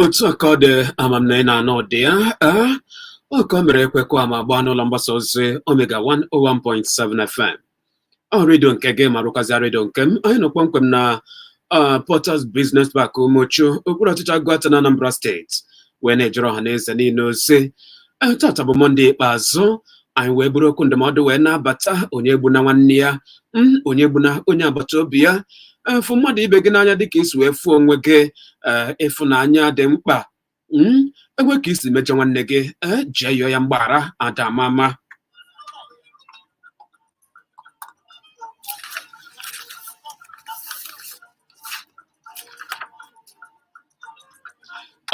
Otu a ka ọ dị. Amam na ị na-anụ ụdị ya. Ee, ọ ka o mere ekwekọ ama gbaa n'ụlọ mgbasa ozi Omega 101.7 FM, ọ redio nke gị ma rụkwazịa redio nke m. Anyị nọ kpọmkwem na Porters Business Park, Umuchu, okpuru ọchịchị Agụata na Anambra Steeti, wee na-ejere ọha na eze niile ozi. Tata bụ Mọnde ikpeazụ. Anyị wee buru okwu ndụmọdụ wee na-abata: onye egbuna nwanne ya, onye egbuna onye agbata obi ya, fụ mmadụ ibe gị n'anya dịka isi wee fụ onwe gị. Ee, ịfụnanya dị mkpa. Enwe ka isi mejọ nwanne gị, ee, jee yọọ ya mgbaghara, ada ama ama.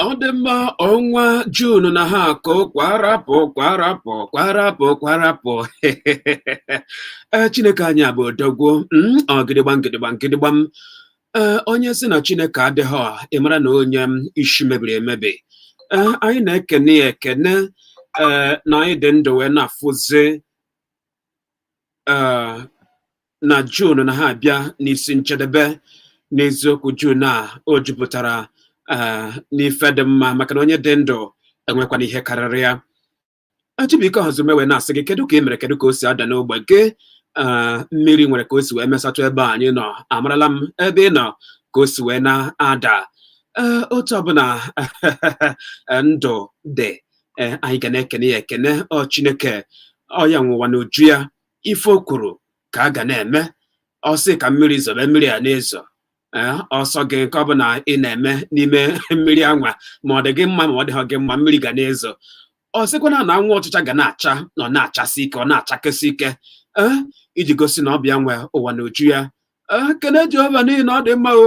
Ọ dị mma. Ọnwa Jun na ha akụ kwarapụ kwarapụ kwarapụ kwarapụ. Ee, Chineke anyị bụ odogwu. Ọ gidigbam gidigbam gidigbam. Ee, onye sị na Chineke adịghị, ị mara na onye m isi mebiri emebi. Ee, anyị na-ekene ya ekene, ee, na anyị dị ndụ wee na-afụzi, ee, na Jun na ha abịa n'isi njedebe. N'eziokwu, Jun a o jupụtara, ee, n'ife dị mma, maka na onye dị ndụ enwekwana ihe karịrị ya. Chibuike Ọhazume wee na-asị gị, kedu ka ị mere? Kedu ka o si ada n'ogbe gị? Ee, mmiri nwere ka o si wee mesatụ ebe a anyị nọ. Amarala m ebe ị nọ ka o si wee na-ada. Ee, otu ọbụla ndụ dị, ee, anyị ga na-ekene ya ekene. Ọ Chineke, ọ ya nwụwa n'uju ya. Ife o kwuru ka a ga na-eme. Ọ sị ka mmiri zobe, mmiri a na-ezo. Ee, ọsọ gị nke ọbụla ị na-eme n'ime mmiri anwa, ma ọ dị gị mma ma ọ dịghị gị mma, mmiri ga na-ezo. Ọ sịkwana na anwụ ọchịcha ga na-acha, na ọ na-achasị ike, ọ na-achakasị ike, ee, iji gosi na ọ bịa nwe ụwa na uju ya. Ee, kene Jehova n'ihi na ọ dị mma o,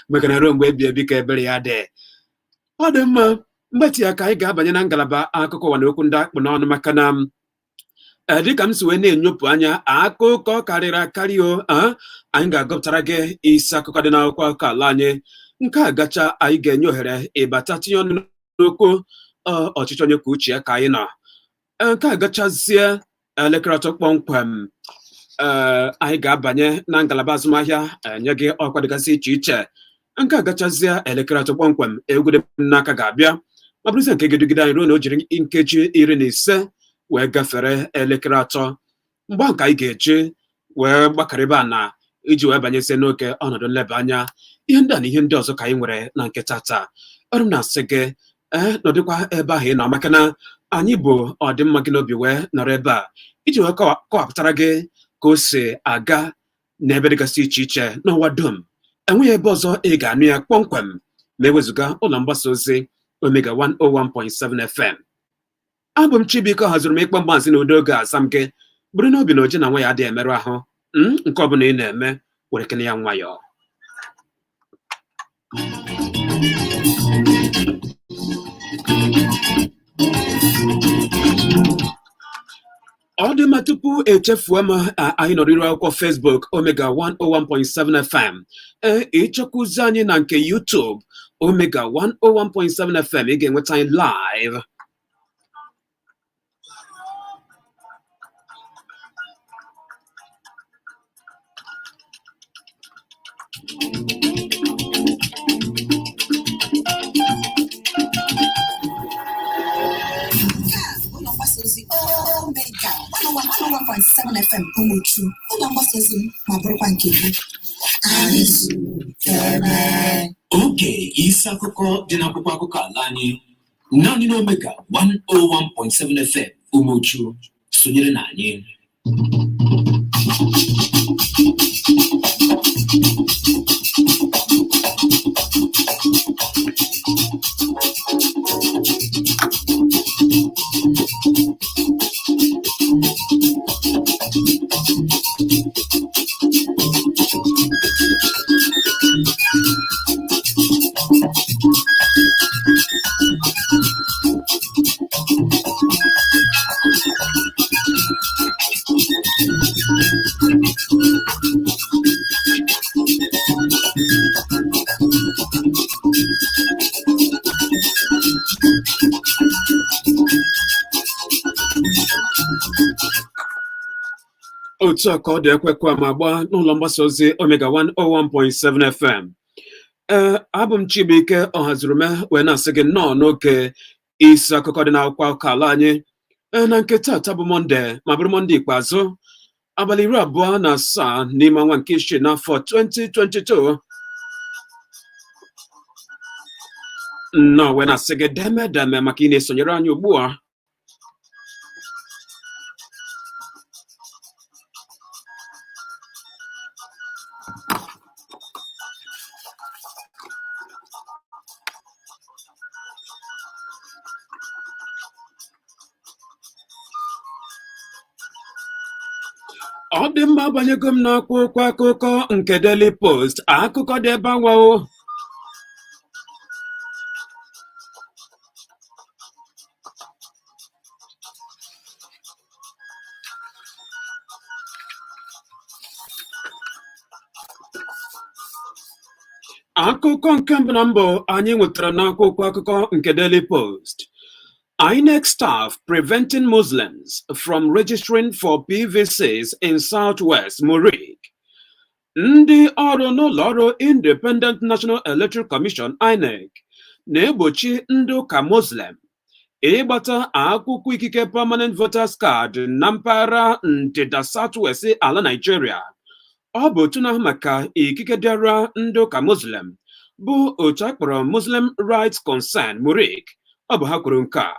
maka na ruo mgbe ebi ebi ka ebere ya dị. Ọ dị mma. Mgbe ya ka anyị ga-abanye na ngalaba akụkọ ụwa na okwu ndị akpụ n'ọnụ, maka na ee, dịka m si wee na-enyopụ anya, akụkọ karịrị akarị o. Anyị ga-agụpụtara gị isi akụkọ dị n'akwụkwọ akụkọ ala anyị. Nke a gacha, anyị ga-enye ohere ịbata tinye ọnụ n'okwu. Ọchịchị onye kwuo uche ya ka anyị nọ. Nke a gachazie, elekere 3 kpọmkwem, ee, anyị ga-abanye na ngalaba azụmahịa, enye gị ọkwa dịgasị iche iche. Nke a gachazie, elekere 3 kpọmkwem, egwu dị m n'aka ga-abịa, ma bụrụzie nke ga-edugide anyị ruo na o jiri nkeji 15 wee gafere elekere 3. Mgbe ahụ ka anyị ga-eji wee gbakarịba na iji wee banyezie n'oge ọnọdụ nleba anya. Ihe ndị a na ihe ndị ọzọ ka anyị nwere na nke tata. Ọrụ m na-asị gị, ee, nọdụkwa ebe ahụ ị nọ, maka na anyị bụ ọdịmma gị n'obi wee nọrọ ebe a iji wee kọwapụtara gị ka o si aga n'ebe dịgasị iche iche n'ụwa dum. Enweghị ebe ọzọ ị ga-anụ ya kpọmkwem ma ewezụga ụlọ mgbasa ozi Omega 101.7 FM. Abụ m Chibuike haziri m ịkpọ mgbansị na udo oge aza m gị bụrụ n'obi na oji na nwa ya adịghị emerụ ahụ. Nke ọbụla ị na-eme, were kene ya nwayọọ. Ọ dị mma, tupu echefuo m, anyị nọrọ iru akwụkwọ Facebook Omega 101.7 FM. Ee, ịchọkwuzi anyị na nke YouTube Omega 101.7 FM, ị ga-enweta anyị live. Ụlọ mgbasa ozi Omega 101.7 FM Umuchu, ụlọ mgbasa ozi m ma bụrụkwa nke gị. Anyị zuru keme. Oge isi akụkọ dị n'akwụkwọ akụkọ ala anyị, naanị na Omega 101.7 FM Umuchu. Sonyere na anyị. Otu a ka ọ dị, ekwekwa ma gbaa n'ụlọ mgbasa ozi Omega 101.7 FM. Ee, abụ m Chibuike Ọhazurume wee na-asị gị nnọọ n'oge isi akụkọ dị n'akwụkwọ akụkọ ala anyị. Ee, na nke taata bụ Mọnde, ma bụrụ Mọnde ikpeazụ, abalị 27 n'ime ọnwa nke isii n'afọ 2022. Nnọọ wee na-asị gị deme deme maka ị na-esonyere anyị ugbu a. Ọ dị mma, abanyego m n'akwụkwọ akụkọ nke Daily Post. Akụkọ dị ebe anwa o. Akụkọ nke mbụ na mbụ anyị nwetara n'akwụkwọ akụkọ nke Daily Post: INEC staff preventing Muslims from registering for PVCs in Southwest, MURIC. Ndị ọrụ n'ụlọ ọrụ Independent National Electoral Commission, INEC, na-egbochi ndị ụka Muslim ịgbata akwụkwọ ikike Permanent Voters Card na mpaghara ndịda Southwest ala Nigeria. Ọ bụ otu na-ahụ maka ikike dịara ndị ụka Muslim, bụ otu a kpọrọ Muslim Rights Concern, MURIC, ọ bụ ha kwuru nke a.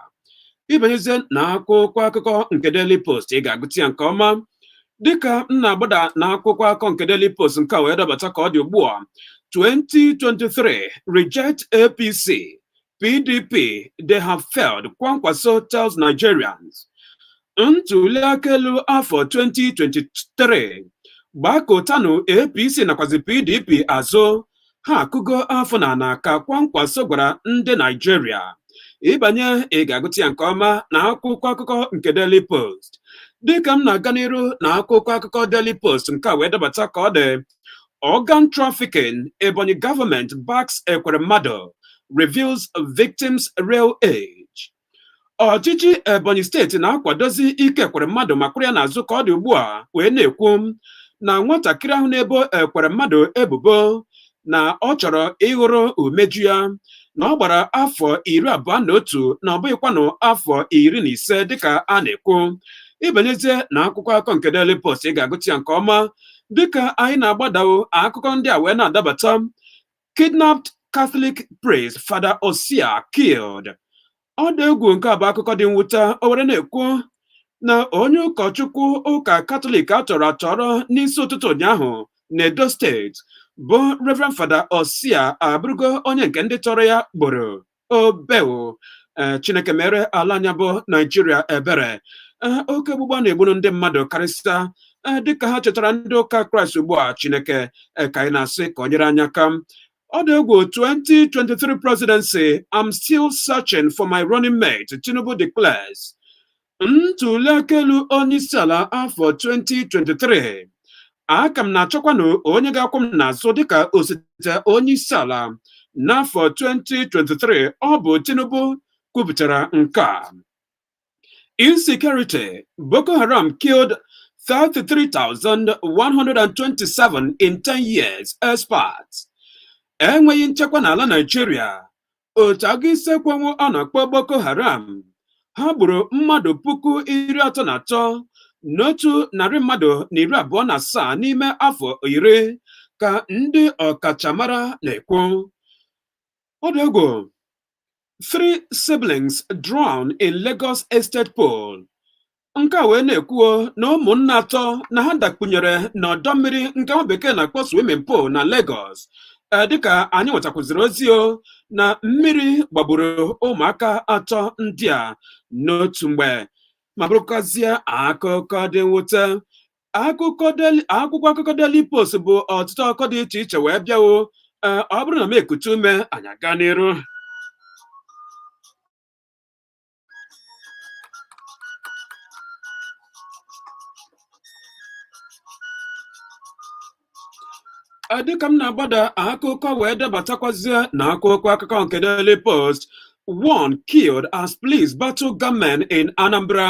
Ịbanyezie na akwụkwọ akụkọ nke Daily Post, ị ga-agụta ya nke ọma. Dịka m na-agbada na akwụkwọ akụkọ nke Daily Post nke a wee dabata ka ọ dị ugbu a: 2023, reject APC, PDP, they have failed, Kwankwaso tells Nigerians. Ntuli aka elu afọ 2023, gbakọtanụ APC nakwazi PDP azụ, ha akụgo afọ na ana, ka Kwankwaso gwara ndị Naijiria. Ịbanye, ị ga-agụta ya nke ọma na akwụkwọ akụkọ nke Daily Post. Dịka m na-aga n'iru na akwụkwọ akụkọ Daily Post nke a wee dabata ka ọ dị: organ trafficking, Ebonyi government backs Ekweremadu, reveals victims' real age. Ọchịchị Ebonyi Steeti na-akwadozi Ike Ekweremadu ma kwụrụ ya n'azụ ka ọ dị ugbu a, wee na-ekwu na nwatakịrị ahụ na-ebo Ekweremadu ebubo na ọ chọrọ ịghụrụ umeju ya, na ọ gbara afọ 21, na ọ bụghịkwanụ afọ 15 dịka a na-ekwu. Ịbanyezie na akwụkwọ akụkọ nke Daily Post, ị ga-agụta ya nke ọma. Dịka anyị na-agbadawo, akụkọ ndị a wee na-adabata: Kidnapped Catholic priest Father Osia killed. Ọ dị egwu, nke a bụ akụkọ dị mwute. O were na-ekwu na onye ụkọchukwu ụka Katọlik a tọrọ atọrọ n'isi ụtụtụ ụnyaahụ n'Edo Steeti bụ Reverend Father Osia abụrụgo onye nke ndị tọrọ ya gboro obeo. Chineke mere ala anya bụ Naijiria ebere. Oke ogbugbu a na-egburu ndị mmadụ, karịsịa dịka ha chetara ndị ụka Kraịst ugbu a. Chineke ka anyị na-asị ka o nyere anyị aka. Ọ dị egwu. 2023 presidency: "I'm still searching for my running mate," Tinubu declares. Ntuli aka elu onyeisiala afọ 2023, aka m na-achọkwanụ onye ga-akwụ m n'azụ dịka osote onyeisiala n'afọ 2023, ọ bụ Tinubu kwupụtara nke a. Insecurity: Boko Haram killed 33,127 in 10 years, experts. Enweghị nchekwa n'ala Naịjirịa, otu agụ isi ekwenwu a na-akpọ Boko Haram ha gburu mmadụ 33,127 n'ime afọ 10, ka ndị ọkachamara na-ekwu. Ọ dị egwu. Three siblings drown in Lagos estate pool. Nke a wee na-ekwuo na ụmụnne atọ na ha dakpunyere n'ọdọ mmiri nke nwa bekee na-akpọ swimming pool na Lagos. Dịka anyị nwetakwuziri ozi o na mmiri gbagburu ụmụaka atọ ndị a n'otu mgbe, ma bụrụkwazie akụkọ dị mwute. Akụkọ akwụkwọ akụkọ Daily Post bụ ọtụtụ akụkọ dị iche iche wee bịawo. Ọ bụrụ na m ekute ume, anyị aga n'iru. Dịka m na-agbada, akụkọ wee debatakwazie na akwụkwọ akụkọ nke Daily Post: One killed as police battle gunmen in Anambra.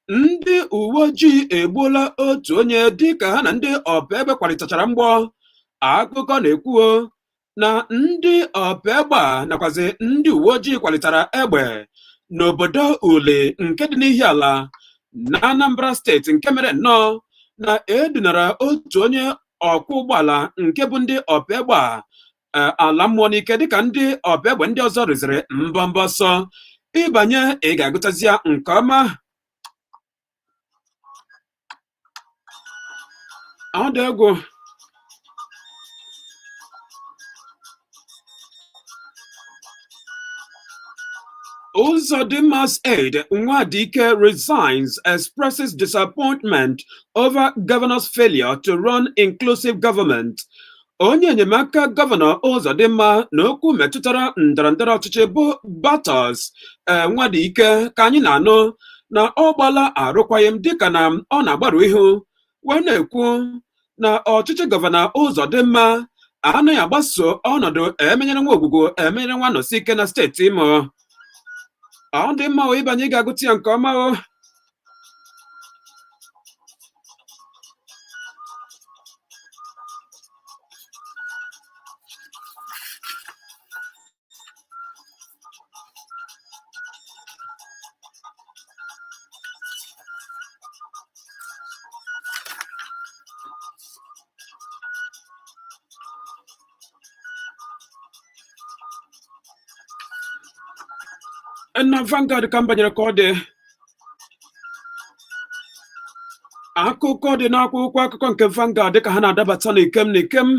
Ndị uwe ojii egbuola otu onye dịka ha na ndị ọpa egbe kwalitachara mgbọ. Akụkọ na-ekwuo na ndị ọpa egbe a nakwazi ndị uwe ojii kwalitara egbe n'obodo Uli nke dị n'Ihiala na Anambra Steeti, nke mere nnọọ na edunara otu onye ọkwọ ụgbọala nke bụ ndị ọpa egbe a ala mmụọ n'ike, dịka ndị ọpa egbe ndị ọzọ rụziri mbọmbọ ọsọ. Ịbanye, ị ga-agụtazi ya nke ọma. Ọ dị egwu. Uzodimma's aide Nwadike resigns, expresses disappointment over governor's failure to run inclusive government. Onye enyemaka Gọvanọ Uzodimma na okwu metụtara ndọrọndọrọ ọchịchị bụ Batos Nwadike ka anyị na-anụ na ọ gbala arụkwaghịm, dịka na ọ na-agbarụ ihu wee na-ekwu na ọchịchị Gọvanọ Uzodimma anaghị agbaso ọnọdụ emenyere nwa ogwugwu emenyere nwa nọsi ike na steeti Imo. Ọ dị mma o, ịbanye, ị ga-agụta ya nke ọma o. Na Vanguard ka m banyere ka ọ dị. Akụkọ dị n'akwụkwọ akụkọ nke Vanguard ka ha na-adabata n'ikem n'ikem.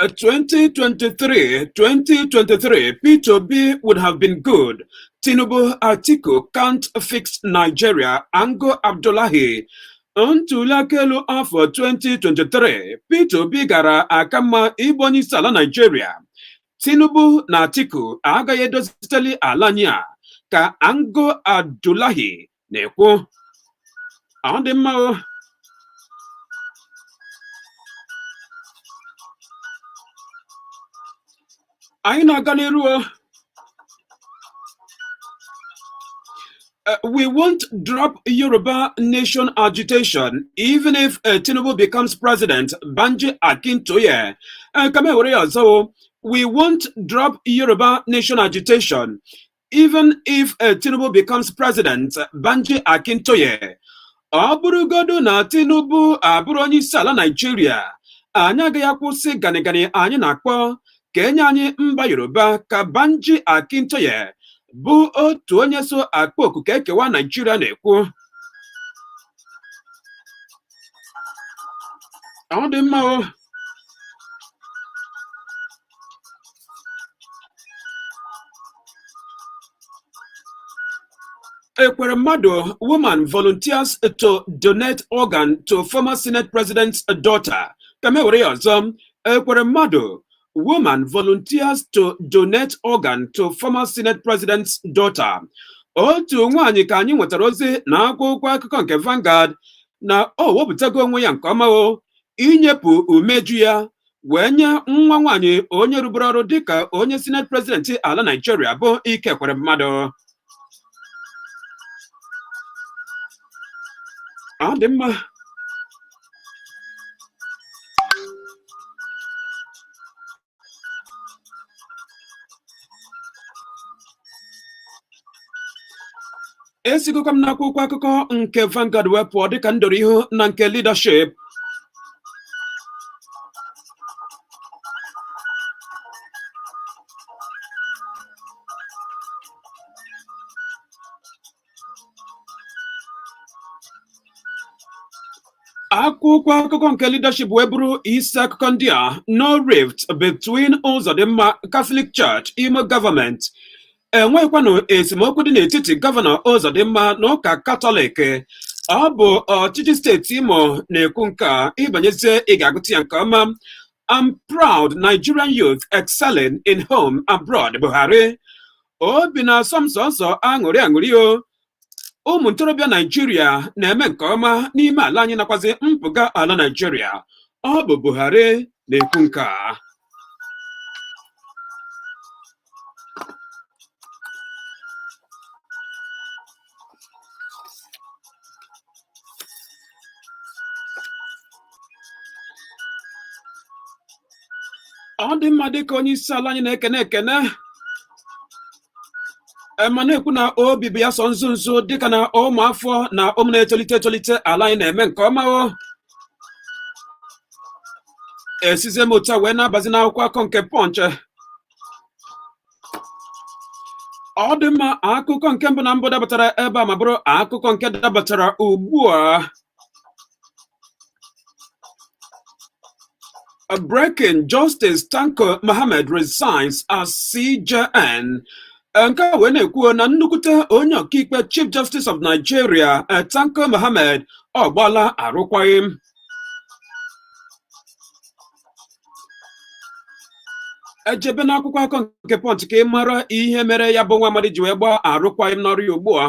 2023, 2023, Peter Obi would have been good. Tinubu, Atiku can't fix Nigeria. Ango Abdullahi. Ntuli aka elu afọ 2023, Peter Obi gara aka mma ịbụ onye isi ala Nigeria. Tinubu na Atiku agaghị edoziteli ala anyị a, ka Ango Abdullahi na-ekwu. Ọ dị mma o. Anyị na-aga n'iru o. We won't drop Yoruba nation agitation even if Tinubu becomes president, Banji Akintoye. Ka m ewere ya ọzọ o. We won't drop Yoruba nation agitation even if Tinubu becomes president, Banji Akintoye. Ọ bụrụgodu na Tinubu abụrụ onye isi ala Naịjirịa, anyị agaghị akwụsị ganịganị anyị na-akpọ ka enye anyị mba Yoruba, ka Banji Akintoye bụ otu onye so akpọ oku ka ekewa Naịjirịa na-ekwu. Ọ dị mma o. Ekweremadu woman volunteers to donate organ to former Senate President's daughter. Ka m ewere ya ọzọ, Ekweremadu woman volunteers to donate organ to former Senate President's daughter. Otu nwaanyị ka anyị nwetara ozi na akwụkwọ akụkọ nke Vanguard na o wepụtago onwe ya nke ọma o inyepụ umeju ya wee nye nwa nwaanyị onye rubere ọrụ dịka onye Senate President ala Naịjirịa bụ Ike Ekweremadu. Ọ dị mma. Esigokwa m n'akwụkwọ akụkọ nke Vanguard wee pụọ dịka m doro ihu na nke Leadership. Akwụkwọ akụkọ nke Leadership wee bụrụ isi akụkọ ndị a: No rift between Uzodimma, Catholic Church, Imo government. Enweghịkwanụ esemokwu dị n'etiti Gọvanọ Uzodimma na ụka Katọlik. Ọ bụ ọchịchị steeti Imo na-ekwu nke a. Ịbanyezie, ị ga-agụta ya nke ọma. I'm proud Nigerian youth excelling in home abroad, Buhari. Obi na-asọ m sọsọ aṅụrị aṅụrị o, ụmụ ntorobịa Naijiria na-eme nke ọma n'ime ala anyị nakwazi mpụga ala Naijiria. Ọ bụ Buhari na-ekwu nke a. Ọ dị mma, dịka onye isi ala anyị na-ekene ekene ma na-ekwu na obi bụ ya sọ nzu nzu dịka na ụmụafọ na ụmụ na-etolite etolite ala anyị na-eme nke ọma o. Esizie m otu a wee na-abazi n'akwụkwọ akụkọ nke Punch. Ọ dị mma, akụkọ nke mbụ na mbụ dabatara ebe a ma bụrụ akụkọ nke dabatara ugbu a. Breaking: Justice Tanko Mohammed resigns as CJN. Nke a wee na-ekwu na nnukwute onye ọkaikpe, Chief Justice of Nigeria, Tanko Mohammed, ọ gbaala arụkwaghịm. Ejebe n'akwụkwọ akụkọ nke Punch ka ị mara ihe mere ya bụ nwa amadi ji wee gbaa arụkwaghịm n'ọrụ ya ugbu a.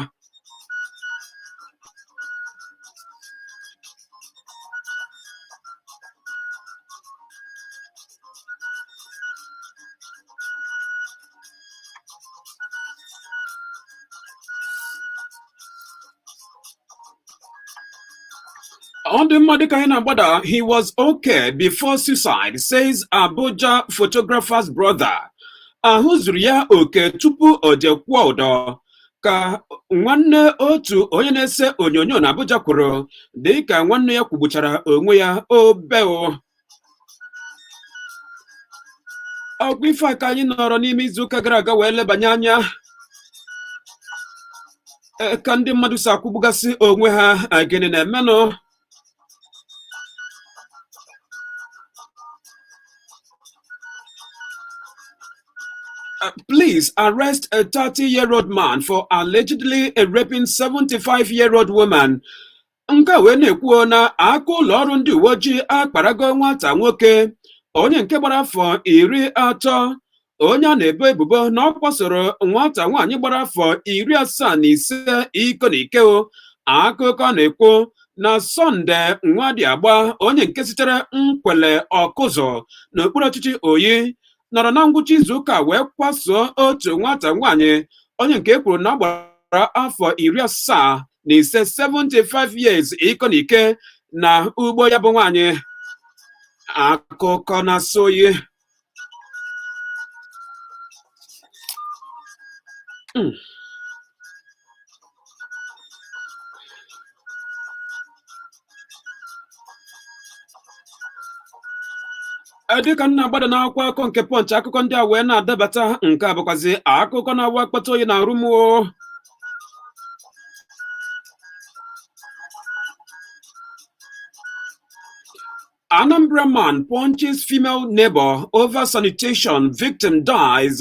Ọ dị mma, dịka anyị na-agbada, he was okay before suicide, says Abuja photographer's brother. Ahụ zuru ya oke tupu o jekwuo ụdọ, ka nwanne otu onye na-ese onyonyo na Abuja kwuru, dịka nwanne ya kwugbuchara onwe ya obeo. Ọgwụ ife a ka anyị nọrọ n'ime izuụka gara aga wee lebanye anya ka ndị mmadụ si akwụgbugasị onwe ha. Gịnị na-emenụ? Police arrest a 30-year-old man for allegedly raping 75-year-old woman. Nke a wee na-ekwuo na aka ụlọ ọrụ ndị uwe ojii akparago nwata nwoke onye nke gbara afọ 30, onye a na-ebo ebubo na ọ kwasoro nwata nwaanyị gbara afọ 75 iko na ike o. Akụkọ na-ekwu na Sọnde Nwadiagba, onye nke sitere Nkwele Ọkụzụ n'okpuru ọchịchị Oyi, nọrọ na ngwụcha izuụka wee kwasuo otu nwata nwaanyị onye nke e kwuru na ọ gbara afọ 75, 75 years, iko na ike na ugbo ya bụ nwaanyị. Akụkọ na-asọ oyi. Dịka m na-agbada n'akwụkwọ akụkọ nke Punch, akụkọ ndị a wee na-adabata. Nke a bụkwazi akụkọ na-awa akpata oyi na arụ mụọ. Anambra man punches female neighbor over sanitation, victim dies.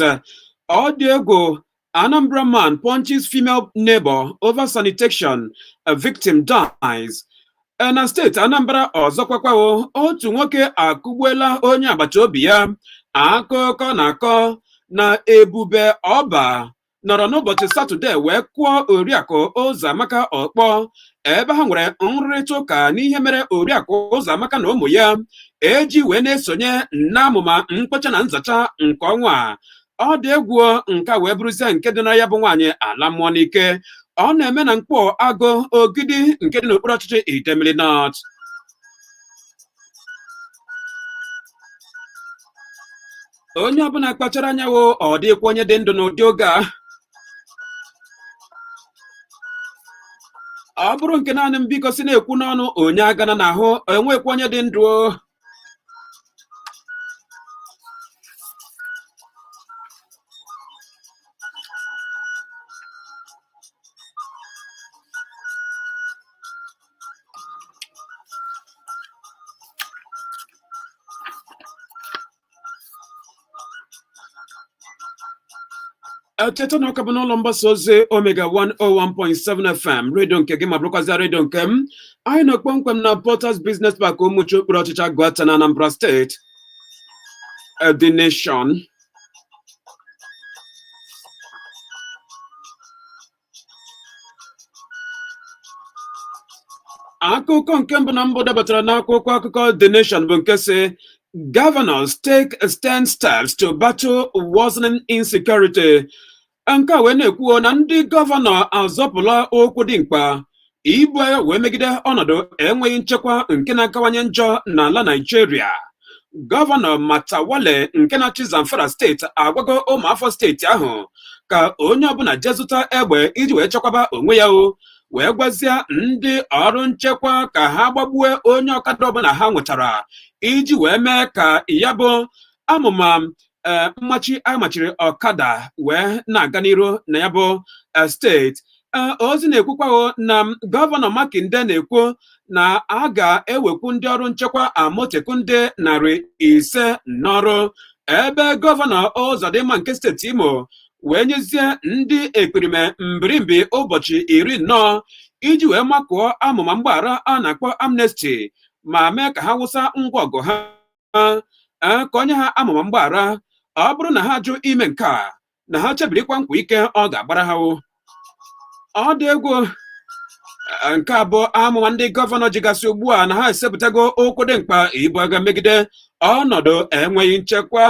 Ọ dị egwu. Anambra man punches female neighbor over sanitation, a victim dies. Na steeti Anambra ọzọkwakwawo, otu nwoke akụgbuola onye agbata obi ya. Akụkọ na-akọ na Ebube Ọba nọrọ n'ụbọchị Satọde wee kụọ Oriakụ Ụzọamaka ọkpọ ebe ha nwere nrụrịta ụka n'ihe mere Oriakụ Ụzọamaka na ụmụ ya eji wee na-esonye n'amụma mkpocha na nzacha nke ọnwa a. Ọ dị egwu. Nke a wee bụrụzie nke dị na ya bụ nwaanyị ala mmụọ n'ike. Ọ na-eme na Mkpọ Agụ Ogidi nke dị n'okpuru ọchịchị Idemili North. Onye ọbụla kpachara anya wo, ọ dịghịkwa onye dị ndụ n'ụdị oge a. Ọ bụrụ nke naanị m, biko si na-ekwu n'ọnụ, onye agana n'ahụ, enwekwa onye dị ndụ o. Cheta na ọ ka bụ n'ụlọ mgbasa ozi Omega 101.7 FM, redio nke gị ma bụrụkwazịa redio nke m. Anyị nọ kpọmkwem na Porters Business Park, Umuchu, okpuru ọchịchị Agụata na Anambra Steeti. The Nation. Akụkọ nke mbụ na mbụ dabatara n'akwụkwọ akụkọ The Nation bụ nke si, "Governors take stern steps to battle worsening insecurity." Nke a wee na-ekwuo na ndị gọvanọ azọpụla ụkwụ dị mkpa ibu agha wee megide ọnọdụ enweghị nchekwa nke na-akawanye njọ n'ala Naịjirịa. Gọvanọ Matawalle nke na-achị Zamfara Steeti agwago ụmụafọ steeti ahụ ka onye ọbụla jee zụta egbe iji wee chekwaba onwe ya, o wee gwazie ndị ọrụ nchekwa ka ha gbagbue onye ọkada ọbụla ha nwetara iji wee mee ka ya bụ amụma mmachi amachiri ọkada wee na-aga n'iru na ya bụ steeti. Ozi na-ekwukwa na Gọvanọ Makinde na-ekwu na a ga-ewekwu ndị ọrụ nchekwa Amotekun ndị 500 n'ọrụ, ebe Gọvanọ Ụzọdịmma nke steeti Imo wee nyezie ndị ekperime mbirimbi ụbọchị 10 nnọọ iji wee makụọ amụma mgbaghara a na-akpọ amnesty ma mee ka ha wụsa ngwa ọgụ ha, ka onye ha amụma mgbaghara. Ọ bụrụ na ha jụ ime nke a, na ha chebirikwa nkwa ike ọ ga-agbara ha. Ọ dị egwu. Nke abụọ, amụma ndị gọvanọ jigasị ugbu a na ha esepụtago okwu dị mkpa ibu agha megide ọnọdụ enweghị nchekwa.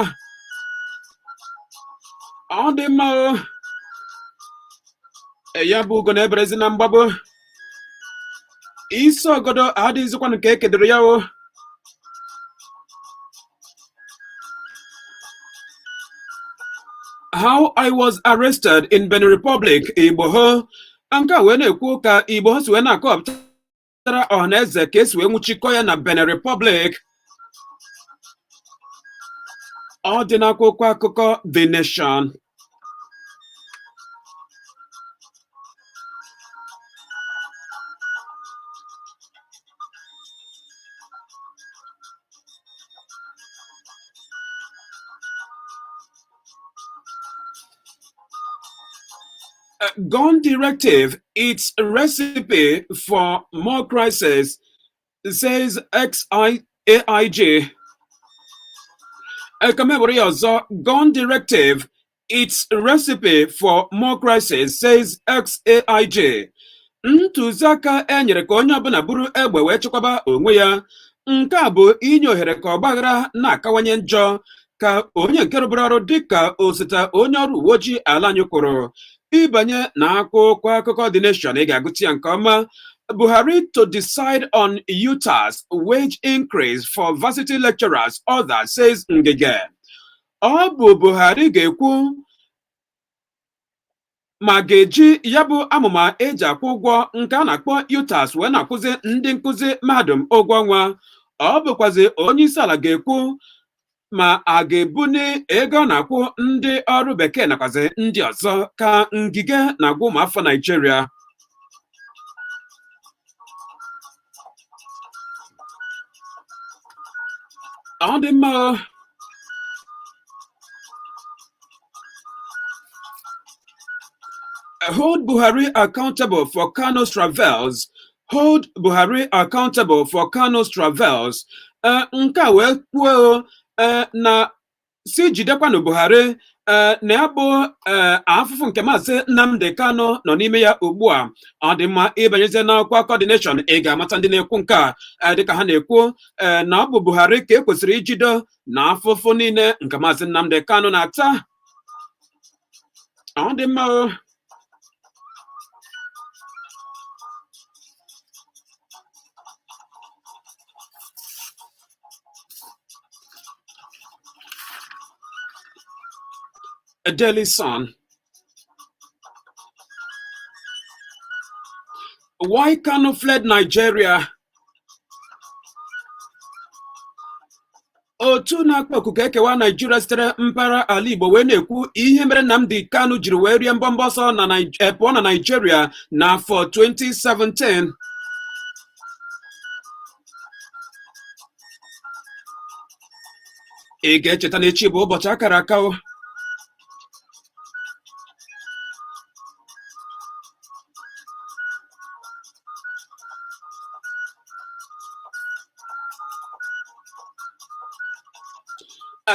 Ọ dị mma o. Ya bụ ugo na-eberezi na mgbagbo isi ọgọdọ adịghịzikwanụ ka ekedoro ya o. How I was arrested in Benin Republic, Igboho. Nke a wee na-ekwu ka Igboho si wee na-akọpụtara ọhaneze ka esi wee nwụchikọ ya na Benin Republic. Ọ dị n'akwụkwọ akụkọ The Nation. Gun directive, its recipe for more crisis, says XAIG. Ka m were ya ọzọ, gun directive, its recipe for more crisis, says XAIG. Ntụziaka e nyere ka onye ọbụla buru egbe wee chekwaba onwe ya, nke a bụ inye ohere ka ọgbaghara na-akawanye njọ, ka onye nke rụburu ọrụ dịka osote onye ọrụ uwe ojii ala anyị kwuru. Ịbanye na akwụkwọ akụkọ The Nation, ị ga-agụta ya nke ọma. Buhari to decide on UTAS wage increase for varsity lecturers, others, says Ngige. Ọ bụ Buhari ga-ekwu Ma ga-eji ya bụ amụma eji akwụ ụgwọ nke a na-akpọ UTAS wee na-akwụzi ndị nkụzi mahadum ụgwọ ọnwa. Ọ bụkwazi onye isi ala ga-ekwu ma a ga-ebuni ego ọ na-akwụ ndị ọrụ bekee nakwazi ndị ọzọ, ka Ngige na-agwa ụmụafọ Naijiria. Ọ dị mma o. Hold Buhari accountable for Kanu's travels. Hold Buhari accountable for Kanu's travels. Nke a wee kwuo na si jidekwanụ Buhari na ya bụ afụfụ nke Maazị Nnamdi Kanu nọ n'ime ya ugbu a. Ọ dị mma, ịbanyezie n'akwụkwọ akụkọ The Nation, ị ga-amata ndị na-ekwu nke a, dịka ha na-ekwu na ọ bụ Buhari ka e kwesịrị ijido na afụfụ niile nke Maazị Nnamdi Kanu na-ata. Ọ dị mma o. Daily Sun. Why Kanu fled Nigeria? Otu na-akpọ oku ka ekewa Naijiria sitere mpaghara ala Igbo wee na-ekwu ihe mere Nnamdi Kanu jiri wee rie mbọmbọ ọsọ na pụọ na Naijiria n'afọ 2017. Ị ga-echeta na echi bụ ụbọchị akara aka o.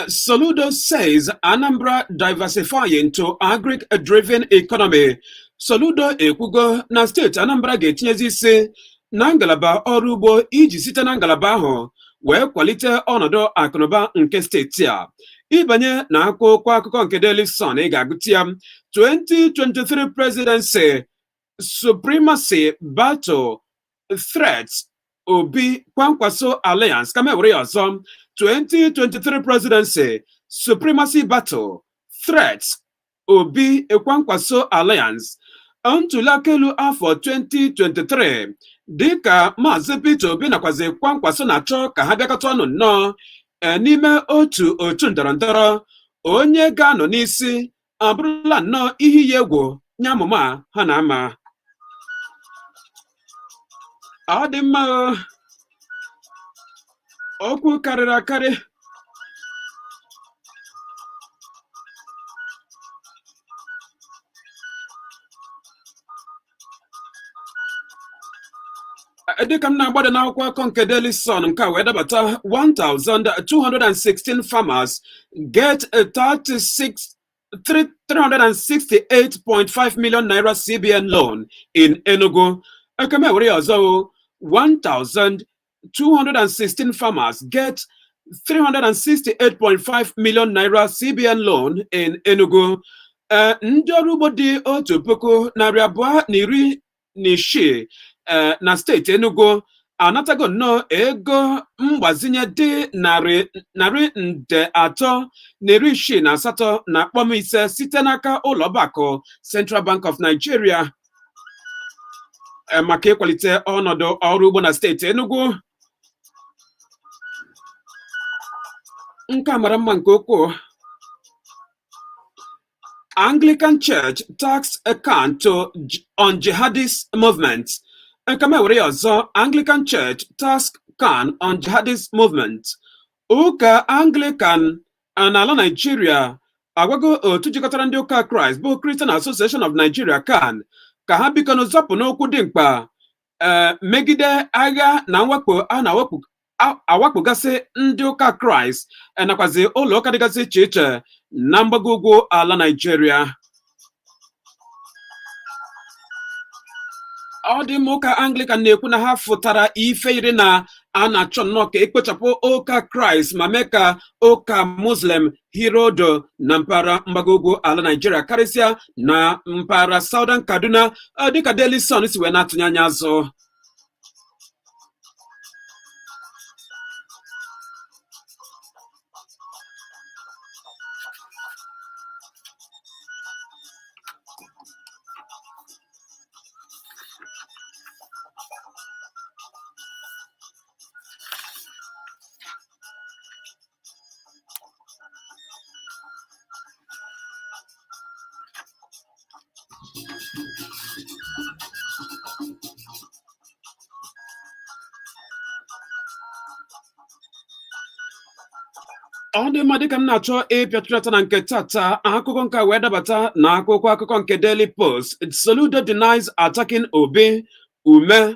Soludo says Anambra diversifying to agric-driven economy. Soludo ekwugo na steeti Anambra ga-etinyezi isi na ngalaba ọrụ ugbo iji site na ngalaba ahụ wee kwalite ọnọdụ akụnụba nke steeti a. Ịbanye na akwụkwọ akụkọ nke Daily Sun, ị ga-agụta ya: 2023 presidency supremacy battle threats Obi Kwankwaso alliance. Kama ewere ya ọzọ: 2023 presidency supremacy battle threats Obi Kwankwaso alliance. Ntụliaka elu afọ 2023, dịka Maazị Peter Obi nakwazi Kwankwaso na-achọ ka ha bịakọta ọnụ nnọọ n'ime otu otu ndọrọndọrọ, onye ga-anọ n'isi abụrụla nnọọ ihe iyi egwu nye amụma ha na-ama. Ọ dị mma o. Okwu karịrị akarị. Dịka m na-agbada n'akwụkwọ akụkọ nke Daily Sun, nke a wee dabata: 1216 farmers get a 36 368.5 million naira CBN loan in Enugu. Ekeme were ya ọzọ o: 1216 farmers get 368.5 million naira CBN loan in Enugu. Ndị ọrụ ugbo dị 1216 na steeti Enugu anatago nnọọ ego mgbazinye dị 368.5 nde site n'aka ụlọ ọgbakọ Central Bank of Nigeria maka ịkwalite ọnọdụ ọrụ ugbo na steeti Enugu. Nke a mara mma nke ukwuu. Anglican Church tasks CAN to on jihadist movement. Nke m were ya ọzọ: Anglican Church task CAN on jihadist movement. Ụka Anglican n'ala Nigeria agwago otu jikọtara ndị ụka Kraịst bụ Christian Association of Nigeria, CAN, ka ha biko zọpụ n'okwu dị mkpa megide agha na mwakpo a na-awakpo awakpogasị ndị ụka Kraịst nakwazi ụlọ ụka dịgasị iche iche na mgbago ugwu ala Nigeria. Ọ dị mma, ụka Anglican na-ekwu na ha fụtara ife yiri na a na-achọ nnọọ ka ekpochapụ ụka Kraịst ma mee ka ụka Muslim hiri odo na mpaghara mgbago ugwu ala Nigeria, karịsịa na mpaghara Southern Kaduna, dịka Daily Sun si wee na-atụnye anya azụ. Ọ dị mma, dịka m na-achọ ịpịachilata na nke tata, akụkọ nke a wee dabata na akwụkwọ akụkọ nke Daily Post. Soludo denies attacking Obi, Umeh.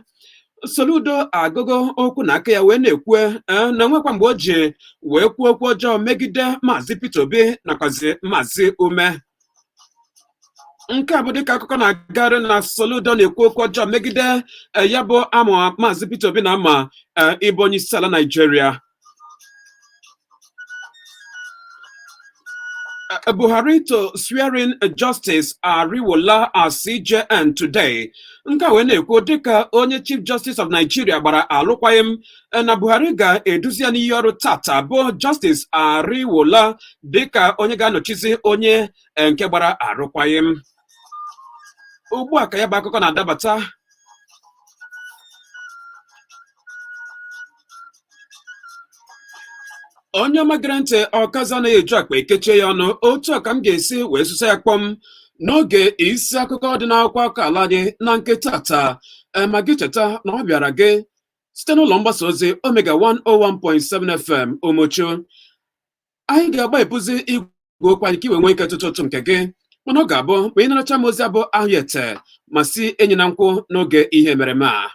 Soludo agụgụ okwu na aka ya wee na-ekwu na nwekwa mgbe o ji wee kwuo okwu ọjọọ megide Maazị Peter Obi nakwazi Maazị Umeh. Nke a bụ dịka akụkọ na-agarị na Soludo na-ekwu okwu ọjọọ megide ya bụ ama Maazị Peter Obi na ama ịbụ onye isi ala Naijiria. Buhari to swearing Justice Ariwoola as CJN today. Nke a wee na-ekwu dịka onye Chief Justice of Nigeria gbara alụkwaghịm na Buhari ga-eduzi ya n'iyi ọrụ tata bụ Justice Ariwoola dịka onye ga-anọchizi onye nke gbara arụkwaghịm. Ugbu a ka ya bụ akụkọ na-adabata. Onye ọma gere ntị, ọkazi anaghị eju akpa ekechie ya ọnụ. Otu a ka m ga-esi wee sụsa ya kpọm n'oge isi akụkọ dị n'akwụkwọ akụkọ ala anyị na nke tata. Ma gị cheta na ọ bịara gị site n'ụlọ mgbasa ozi Omega 101.7 FM Umuchu. Anyị ga-agba ebuzi igwe okwu anyị ka i wee nwee ike tụtụ ụtụ nke gị, mana ọ ga-abụ mgbe ị naracha m ozi abụ ahụ ete ma si enyi na nkwụ n'oge ihe emereme a.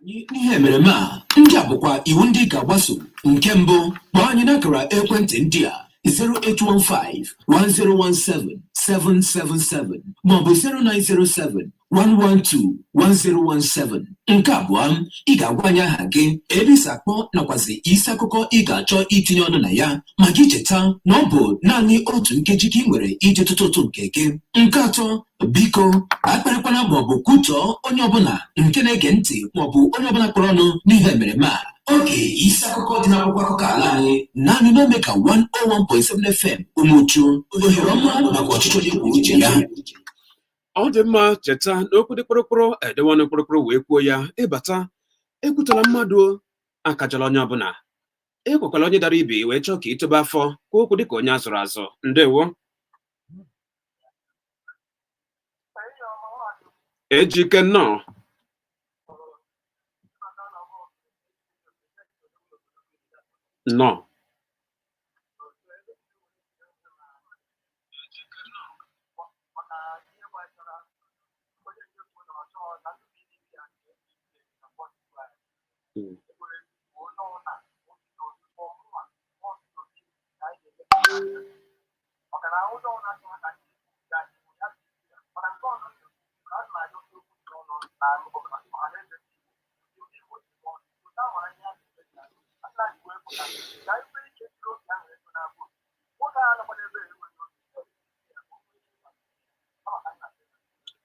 N'ihe emereme a, ndị a bụkwa iwu ndị ị ga-agbaso. Nke mbụ, kpọọ anyị n'akara ekwentị ndị a: 0815 1017 777 maọbụ 0907 112 1017. Nke abụọ, ị ga-agwa anyị aha gị, ebe isi akpọ, nakwazi isi akụkọ ị ga-achọ itinye ọnụ na ya. Ma gị cheta na ọ bụ naanị otu nkeji ka ị nwere iji tụtụ ụtụ nke gị. Nke atọ, biko akparịkwana maọbụ kwutọọ onye ọbụla nke na-ege ntị maọbụ onye ọbụla kpọrọ ọnụ n'ihe emereme a. Oge isi akụkọ dị n'akwụkwọ akụkọ ala anyị, naanị n'Omega 101.7 FM Umuchu, ohere ọma maka ọchịchị onye kwuo uche ya. Ọ dị mma, cheta na okwu dị kpụrụkpụrụ edewe ọnụ kpụrụkpụrụ wee kwuo ya. Ịbata, ekwutala mmadụ, akajala onye ọbụla, ekwekwala onye dara ibi wee chọọ ka itobe afọ kwuo okwu dịka onye azụrụ azụ. Ndewo, Ejike, nnọọ. Nnọọ.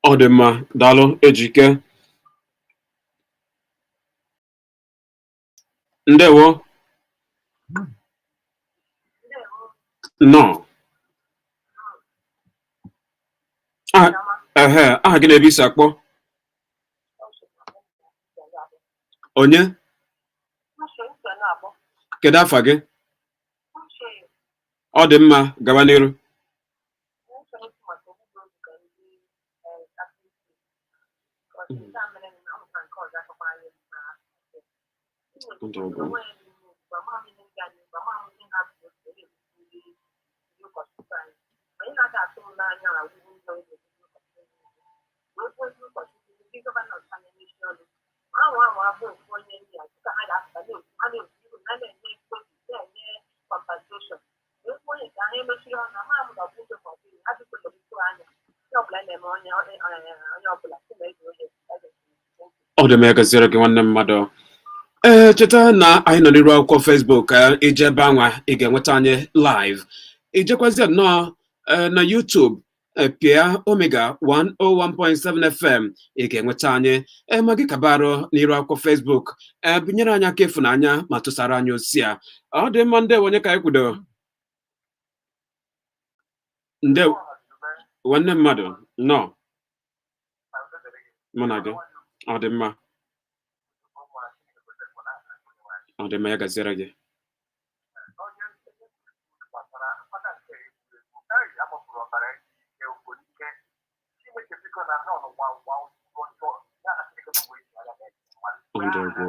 Ọ dị mma, daalụ, Ejike. Ndewo, nnọọ. Ehe, aha gị na ebe isi akpọ? Onye? Kedu afa gị? Ọ dị mma, gaba n'iru. Ọ dị m, egaziere gị, nwanne mmadụ. Ee, cheta na anyị nọ n'iru akwụkwọ Facebook. Ije ebe anwa, ị ga-enweta anyị live. Ijekwazia nnọọ na YouTube, pịa Omega 101.7 FM, ị ga-enweta anyị. Ee, ma gị kabarụ n'iru akwụkwọ Facebook, ee, binyere anyị aka ịfụnanya ma tụsara anyị ozi a. Ọ dị mma, ndewo. Onye ka anyị kwudo? Ndewo, nwanne mmadụ, nnọọ. Mụ na gị, ọ dị mma, ọ dị mma, ya gaziere gị. Ọ dị egwu.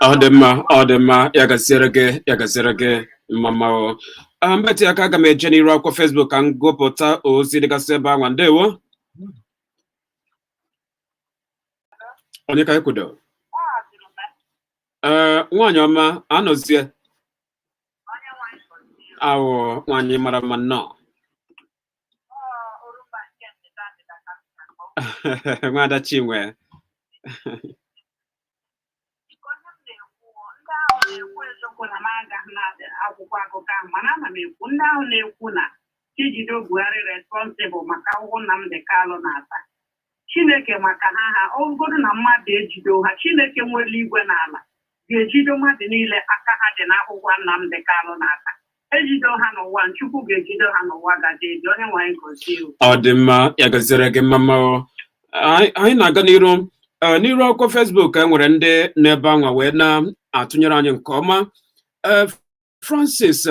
Ọ dị mma, ọ dị mma. Ya gaziere gị, ya gaziere gị. Mma mma o. Mbeti aka, aga m eje n'iru akwụkwọ Facebook ka m gụpụta ozi dịgasị ebe anwa. Ndewo, onye ka anyị kwudo? Ee, nwaanyị ọma, anọzie awụ nwaanyị mara mma, nnọọ. Nwaada Chinwe. Ndị ahụ na-ekwu eziokwu na m agaghị na akwụkwọ akụkọ ahụ, mana ana m ekwu ndị ahụ na-ekwu na Chijido Buhari responsible maka akwụkwọ Nnamdi Kalụ na-ata Chineke maka ha ọgụgodu na mmadụ ejido ha. Chineke nwere igwe n'ala ga-ejido mmadụ niile aka ha dị n'akwụkwọ Nnamdi Kalụ na-ata. Ejido ha n'ụwa, Chukwu ga-ejido ha n'ụwa gaje eji. Onye nwanyị gozie. Ọ dị mma, ya gaziere gị. Mma mma o. Anyị na-aga n'iru n'iru akwụkwọ Facebook. E nwere ndị n'ebe anwa wee na-atụnyere anyị nke ọma. Ee, Francis,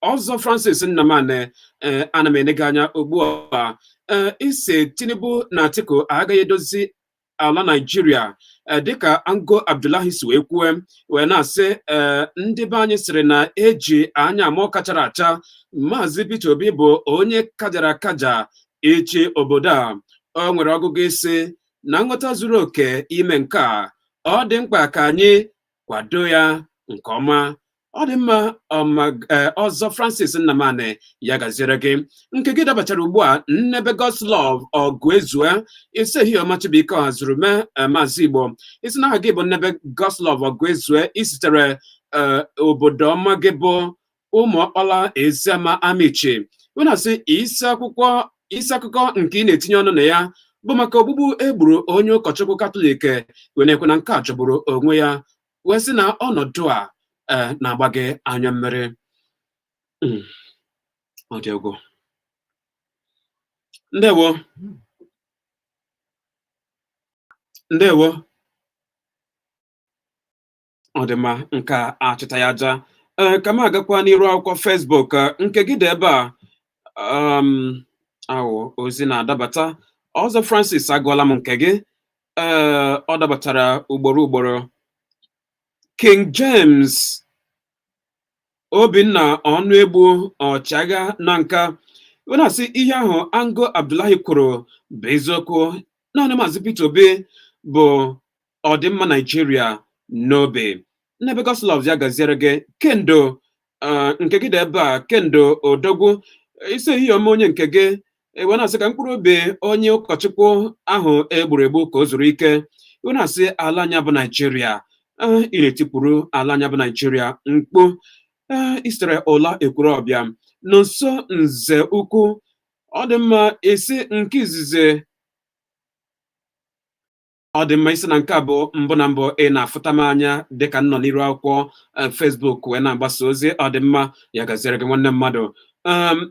ọzọ Francis Nnamani, ee, ana m ene gị anya ugbu a. Ee, ise Tinubu na Atiku agaghị edozi ala Naijiria, dịka Ango Abdullahi si wee kwue, wee na-asị, ee, ndị be anyị sịrị na eji anya ama kachara acha. Maazị Peter Obi bụ onye kajara akaja ịchị obodo a. O nwere ọgụgụ isi na nghọta zuru oke ime nke a. Ọ dị mkpa ka anyị kwado ya nke ọma. Ọ dị mma ọma. Ọzọ Francis Nnamani, ya gaziere gị. Nke gị dabachara ugbu a. Nnebe Godslove ọgụ ezue isi ehihie ọma. Chibuike ọhazuru mee. Maazị Igbo, isi na aha gị bụ Nnebe Godslove ọgụ ezue, isitere obodo ọma gị bụ Ụmụọkpala Eziama Amichi, wee na-asị isi akwụkwọ isi akụkọ nke ị na-etinye ọnụ na ya bụ maka ogbugbu egburu onye ụkọchukwu Katọlik, wee na-ekwe na nke a jọgburu onwe ya, wee sị na ọnọdụ a na-agba gị anya mmiri. Ọ dị egwu. Ndewo, ndewo. Ọ dị mma, nke a achịta ya aja. Ee, ka m agakwa n'iru akwụkwọ Facebook. Nke gị dị ebe a. Awụ ozi na-adabata ọzọ. Francis, agụọla m nke gị. Ee, ọ dabatara ugboro ugboro. King James Obinna Ọnụegbu, ọchịagha na nka, wee na-asị ihe ahụ Ango Abdullahi kwuru bụ eziokwu. Naanị Maazị Peter Obi bụ ọdịmma Naijiria n'obi. N'ebe Goslov, ya gaziere gị. Kendo, nke gị dị ebe a. Kendo Odogwu, isi ehihie ọma. Onye nke gị wee na-asị ka mkpụrụ obi onye ụkọchukwu ahụ egburu egbu ka o zuru ike, wee na-asị ala anya bụ Naijiria. Ị na-etipụrụ ala anya bụ Naijiria mkpu. Ee, isitere ụla ekwuru ọbịa nọ nso nze ukwu. Ọ dị mma. Isi nke izizi, ọ dị mma. Isi na nke a bụ mbụ na mbụ ị na-afụta m anya dịka m nọ n'iru akwụkwọ Facebook wee na-agbasa ozi. Ọ dị mma, ya gaziere gị, nwanne mmadụ.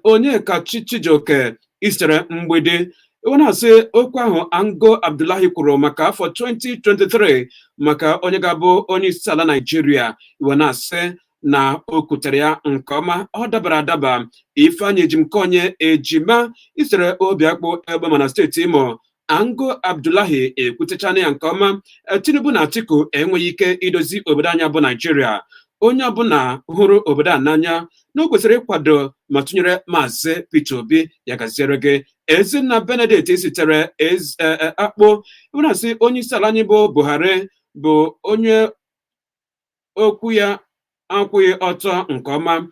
Onye ka Chijioke isitere mgbidi, wee na-asị okwu ahụ Ango Abdullahi kwuru maka afọ 2023, maka onye ga-abụ onye isi ala Naijiria, wee na-asị na o kwutere ya nke ọma, ọ dabara adaba. Ifeanyị Ejimkonye Ejima, isere obi akpụ egbe mana steeti Imo. Ango Abdullahi ekwutechana ya nke ọma. Tinubu na Atiku enweghị ike idozi obodo anyị bụ Naijiria. Onye ọbụla hụrụ obodo a n'anya na o kwesịrị ịkwado ma tụnyere Maazị Peter Obi. Ya gaziere gị. Ezinna Benedict sitere akpụ, na-asị onye isi ala anyị bụ Buhari bụ onye okwu ya akwụghị ọtọ nke ọma.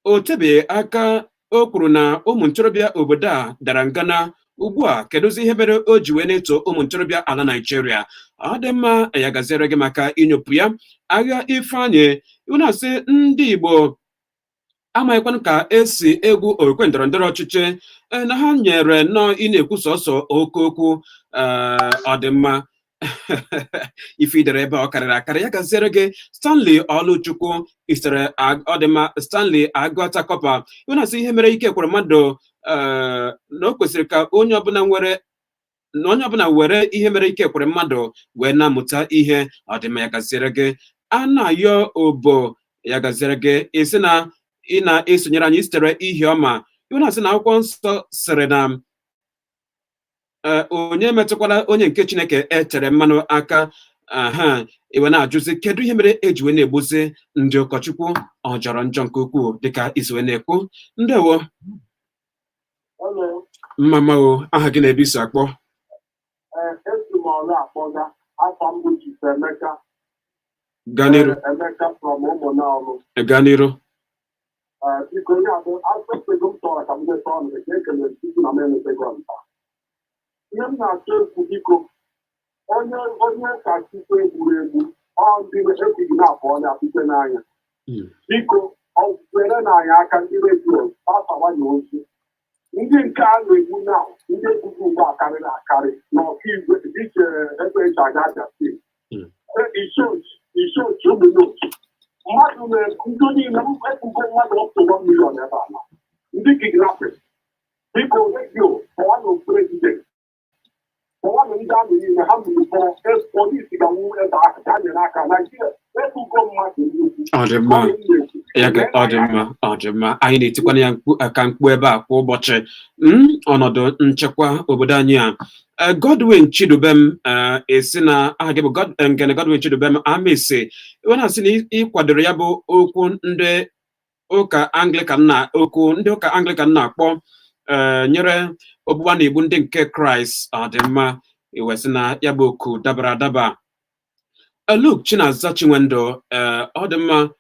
O tebeghị aka o kwuru na ụmụ ntorobịa obodo a dara ngana. Ugbu a, kedụzi ihe mere o ji wee na-eto ụmụ ntorobịa ala Naijiria? Ọ dị mma, ya gaziere gị maka inyopụ ya. Agha Ifeanyị, na-asị ndị Igbo. Amaghịkwanụ ka esi egwu okwe ndọrọ ndọrọ ọchịchị, na ha nyere nnọọ ị na-ekwu sọsọ oke okwu. Ọdịmma, ife idere ebe ọ karịrị akarị. Ya gaziere gị. Stanley Ọlụchukwu isere ọdịmma. Stanley Agụata Kọpa, iwe na-asị ihe mere Ike Ekweremadu, na o kwesịrị ka onye ọbụla nwere na onye ọbụla were ihe mere Ike Ekweremadu wee na-amụta ihe. Ọdịmma, ya gaziere gị. A na-ayọ obo, ya gaziere gị. Isi na ị na-esonyere anyị sitere ihe ọma. Iwe na-asị na akwụkwọ nsọ sịrị na onye metụkwala onye nke Chineke etere mmanụ aka. Aha iwe na-ajụzi, kedu ihe mere eji wee na-egbuzi ndị ụkọchukwu? Ọ jọrọ njọ nke ukwuu, dịka isi wee na-ekwu. Ndewo. Hello. Mma mma o. Aha gị na-ebe isi akpọ? Ee, esi m ọrụ akpọga. Afọ m bụ Chief Emeka. Gaa n'iru. Emeka from Ụmụnalụ. Gaa n'iru. Ee, biko, onye abụ asọsego m chọrọ ka m nweta ọnụ ka ekele Chukwu na m enwetago nta. Ihe m na-achọ ekwu, biko, onye ụka Chukwu egburu egbu, ọ ndị ekwughị na-apụ ọnya site n'anya. Biko, ọ kwere na anyị aka ndị redio gbasawanye ozi. Ndị nke a na-egbu na ndị egbugbu ugbu a karịrị akarị na Ọkaigwe dịka ebe eji aga Abia Steeti. Isochi ụmụnne mmadụ na ndị niile ebugo mmadụ up to 1 million ebe a na ndị kidnapping. Biko, redio, kpọwanụ president, kpọwanụ ndị amị niile ha mụrụ, kpọrọ polisi ga-nwụ ebe ahụ ka a nyere aka. Naijiria ebugo mmadụ nnukwu. Ọ dị mma. Ya ga ọ dị mma, ọ dị mma. Anyị na-etikwana ya mkpu ka mkpu ebe a kwa ụbọchị. Ọnọdụ nchekwa obodo anyị a. Godwin Chidubem, esi na aha gị bụ Ngene Godwin Chidubem Amisi, iwe na-asị na ị kwadoro ya bụ okwu ndị ụka Anglican na okwu ndị ụka Anglican na-akpọ nyere ogbugba na igbu ndị nke Kraịst. Ọ dị mma. Iwe sị na ya bụ oku dabara adaba. Luke Chinaza Chinwendo, ọ dị mma.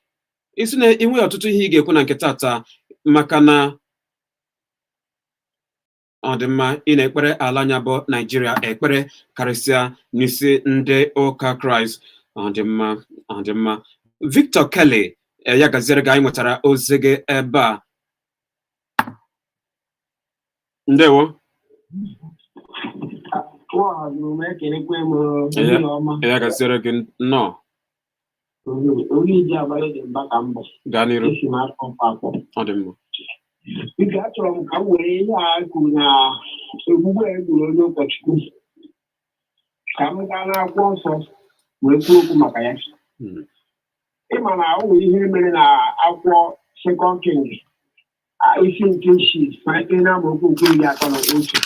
Isi na inwe ọtụtụ ihe ị ga-ekwu na nke tata, maka na ọ dị mma, ị na-ekpere ala anya bụ Naijiria ekpere, karịsịa n'isi ndị ụka Kraịst. Ọ dị mma, ọ dị mma. Victor Kelly, ya gaziere gị. Anyị nwetara ozi gị ebe a. Ndewo. M ekelekwe m ehihie ọma. Ya gaziere gị, nnọọ. Onye iji abalị dị mba ka mbọ. Gaa n'iru. Esi m afọ akpọ. Ọ dị mma. Biko, achọrọ m ka m were ihe a kwuru na ogbugbu a egburu onye ụkọchukwu, ka m gaa n'akwụkwọ nsọ wee kwuo okwu maka ya. Ịma na o nwere ihe mere na akwụkwọ Second King, isi nke 6, malite na amaokwu nke 31.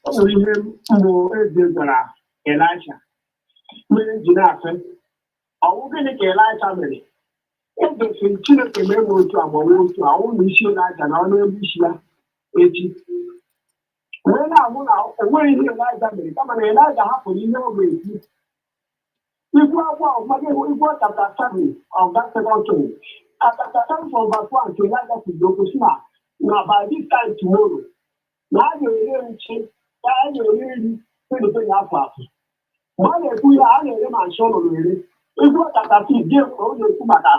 O nwere ihe mbụ eze gwara Elisha mere ji na-asị, ọwụ gịnị ka Elisha mere? Eze sị, Chineke mee m otu a ma ọwụ otu a, ọwụ na isi Elija na ọnụ elu isi ya echi. Wee na-ahụ na o nweghị ihe Elija mere, kama na Elija hapụrụ ihe ọ ga-ekwu. Igwe akwụkwọ ọfụma igwe chapter 7 of that Second King. At chapter 7 from verse 1 to Elijah kwuru okwu sị na by this time tomorrow, na a ga-ere nchi, na a ga-ere nri penny afọ afọ. Mgbe a na-ekwu ya, a na-ere ma nchi ọ nọ ere. Igwe chapter 6 gị ọ na-ekwu maka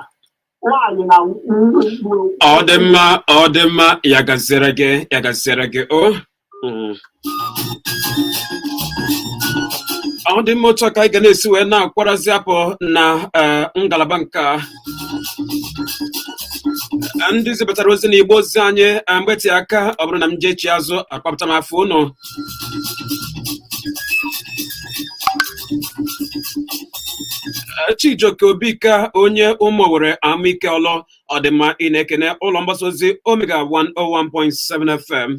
nwaanyị na mkpụrụ. Ọ dị mma, ọ dị mma. Ya gaziere gị, ya gaziere gị o. Ọ dị mma. Otu a ka anyị ga na-esi wee na-akwarazi apụ na ngalaba nke a. Ndị zibatara ozi n'igbo ozi anyị, mgbetị aka, ọ bụrụ na m jee chi azụ akpapụta m afọ ụnụ. Chijioke Obika, onye ụmụ Owere Amaike Ọlọ, ọdịmma. Ị na-ekene ụlọ mgbasa ozi Omega 101.7 FM.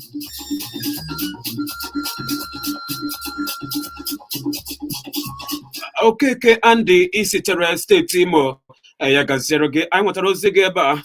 Okeke Andy, isitere steeti Imo, ya gaziere gị. Anyị nwetara ozi gị ebe a.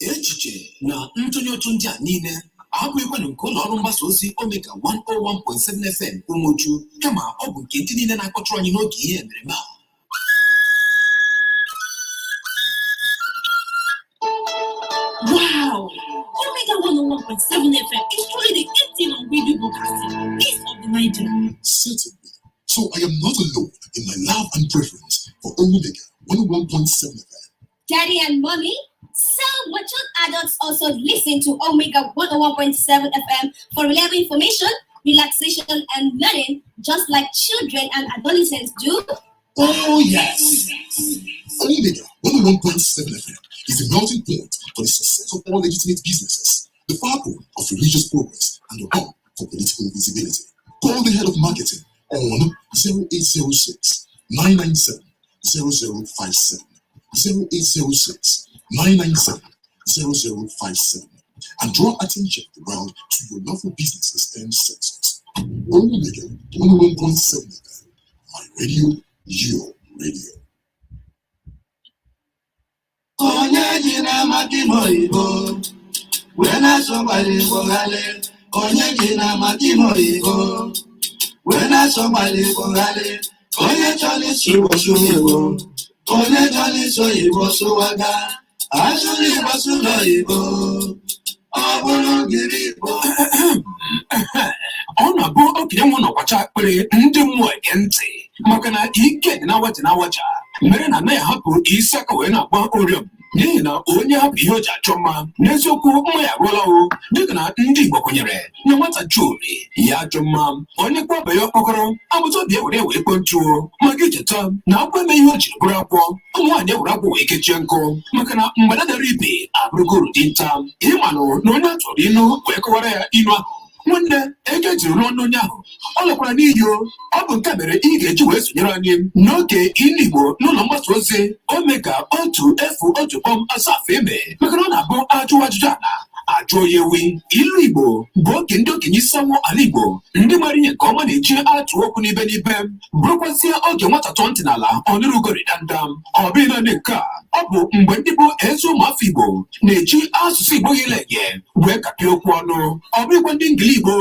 Echiche na ntụnye uche. Ajụjụ ndị a niile abụghịkwanụ nke ụlọ ọrụ mgbasa ozi Omega 101.7 FM Ụmụchu, kama ọ bụ nke ndị niile na-akpọtụrụ anyị n'oge ihe emereme a. Wow! Omega 101.7 FM is truly the engine on radio broadcasting east of the Niger. Certainly. So I am not alone in my love and preference for Omega 101.7 FM. Daddy and Mommy, so mature adults also listen to Omega 101.7 FM for reliable information, relaxation, and learning, just like children and adolescents do. Oh, yes. Omega 101.7 FM is the melting point for the success of all legitimate businesses, the fulcrum of religious progress, and the hub for political visibility. Call the head of marketing on 0806 997 0057. 0806 997 0057 and draw attention of the world to your lawful businesses and services. Omega 101.7 FM, my radio, your radio. Onye ji na-amata ime oyibo wee na-asụ gbara Igbo ghalị, onye ji na-amata ime oyibo wee na-asụ gbara Igbo ghalị, onye chọrọ ịsụ Igbo sụrụ Igbo, onye chọrọ ịsụ oyibo sụwaga, asụrụ Igbo sụrụ oyibo, ọ bụrụ gịrị Igbo. Ọ na-abụ okenye nwe nọkwacha akpịrị, ndị mmụọ ege ntị, maka na ike dị na-awaja na-awaja mere na anaghị ahapụ isi aka wee na-agba oriọm, n'ihi na onye hapụ ihe o ji achọ mma, n'eziokwu mma ya arụọla o, dịka na ndị Igbo kwenyere na nwata chuori ya ajọ mma, onye kpọba ya ọkpọkọrọ agbata obi ewere wee kpo ntuo. Maka icheta na akwụ eme ihe o jiri bụrụ akwọ, ụmụ nwaanyị ewere akwụ wee kechie nkụ, maka na mgbada dara ibe abụrụgo uru dinta. Ịmanụ na onye a tụrụ inu wee kọwara ya inu ahụ, nwanne, ego ejiri rụọ n'onye ahụ ọ lakwara n'iyi o. Ọ bụ nke a mere ị ga-eji wee sonyere anyị n'oge ilu Igbo n'ụlọ mgbasa ozi Omega 101.7 eme, maka na ọ na-abụ ajụwa ajụjụ ala ajụọ ya ewi. Ilu Igbo bụ oge ndị okenye isi awọ ala Igbo, ndị mara ihe nke ọma, na-eji atụ okwu n'ibe n'ibe, bụrụkwazie oge nwata tọọ ntị n'ala ọnụrụ ugori dandam. Ọ bụghị naanị nke a, ọ bụ mgbe ndị bụ ezi ụmụafọ Igbo na-eji asụsụ Igbo ghere eghe wee kapịa okwu ọnụ, ọ bụghịkwa ndị ngili Igbo.